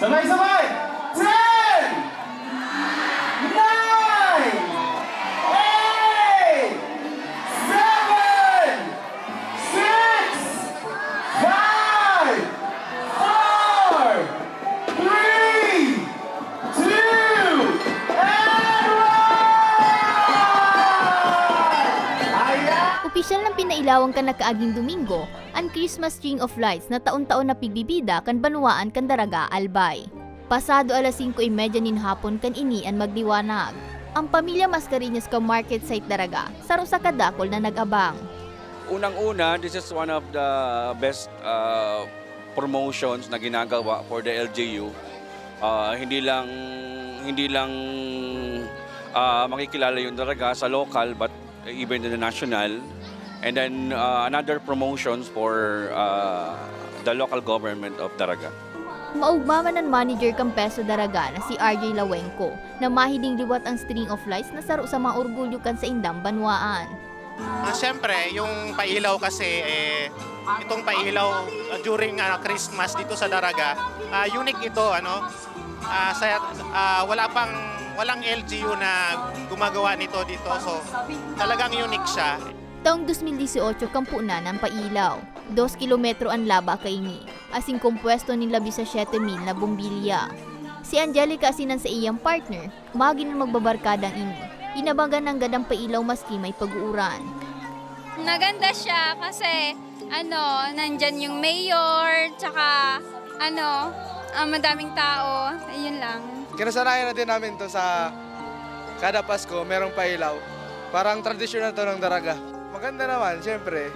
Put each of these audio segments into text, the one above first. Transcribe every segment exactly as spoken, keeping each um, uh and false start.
Sabay-sabay! Ten! Nine! Eight! Seven! Six! Five! Four! Three! Two! And one! Ayan! Opisyal nang pinailawang kan nakaaging Domingo an Christmas String of Lights na taon-taon na pigbibida kan banwaan kan Daraga, Albay. Pasado alas singko y medya nin hapon kan ini an magliwanag. Ang pamilya Mascareñas kan Market Site Daraga, saro sa kadakul na nag-abang. Unang-una, this is one of the best uh, promotions na ginagawa for the L G U. Uh, hindi lang hindi lang uh, makikilala yung Daraga sa local but even in the national. And then uh, another promotions for uh, the local government of Daraga. Maugma man an manager kan Peso Daraga na si R J Lawenco na mahiling liwat ang string of lights na saro sa mga orgulyo kan saindang banwaan. Ah, Siyempre, yung pailaw kasi, eh, itong pailaw ah, during ah, Christmas dito sa Daraga, ah, unique ito, ano, ah, sa, ah, wala pang, walang L G U na gumagawa nito dito, so talagang unique siya. Taong dos mil dieciocho kan punan an pailaw. Dos kilometro an laba kaini, asin kompuesto nin labi sa siyete mil na bombilya. Si Angelica asin an saiyang partner, magin an magbabarkadang ini. Inabangan nanggad an pailaw maski may pag-uuran. Maganda siya kasi ano, nandyan yung mayor, tsaka ano, ah, madaming tao. Ayun lang. Kinasanayan na din namin to sa kada Pasko, merong pailaw. Parang tradisyon na to ng Daraga. Maganda naman, syempre.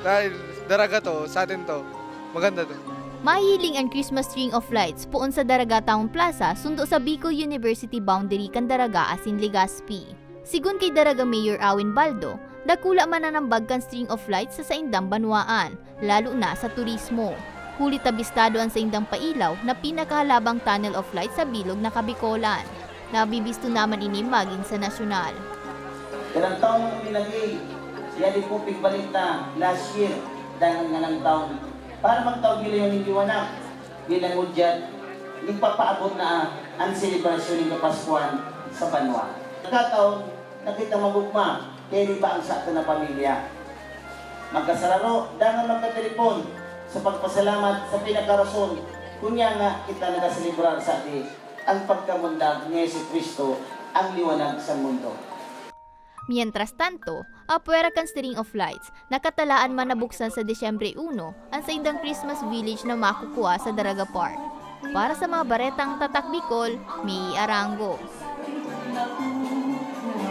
Dahil Daraga to, sa atin to. Maganda to. Mahihiling an Christmas String of Lights poon sa Daraga Town Plaza, sundo sa Bicol University boundary kan Daraga asin Legazpi. Sigon kay Daraga Mayor Awen Baldo, dakula man an ambag kan String of Lights sa saindang banwaan, lalo na sa turismo. Huli ta bistado an saindang pailaw na pinakahalabang tunnel of light sa bilog na Kabikolan. Nabibisto naman ini magin sa nasyonal. Kanang taon na kami nag-i, yadi po pigbalik ta last year, dangan nga nang taon. Para magtaw gilayon nin liwanag, ginangudyat, nagpapaabot na an selebrasyon nin Kapaskuhan sa banwa. Nagkataon, nakita magugma, kaya di ba ang sakto na pamilya? Magkasararo, dangan magkatelepon sa pagpasalamat sa pinakarason, kunya nga kita nagaselebrar sa di ang pagkamundag ni Jesu-Cristo, ang liwanag sa mundo. Mientras tanto, apwera kan String of Lights, nakatalaan man na buksan sa Disyembre uno an saindang Christmas Village na makukua sa Daraga Park. Para sa mga baretang Tatak Bicol, May Arango.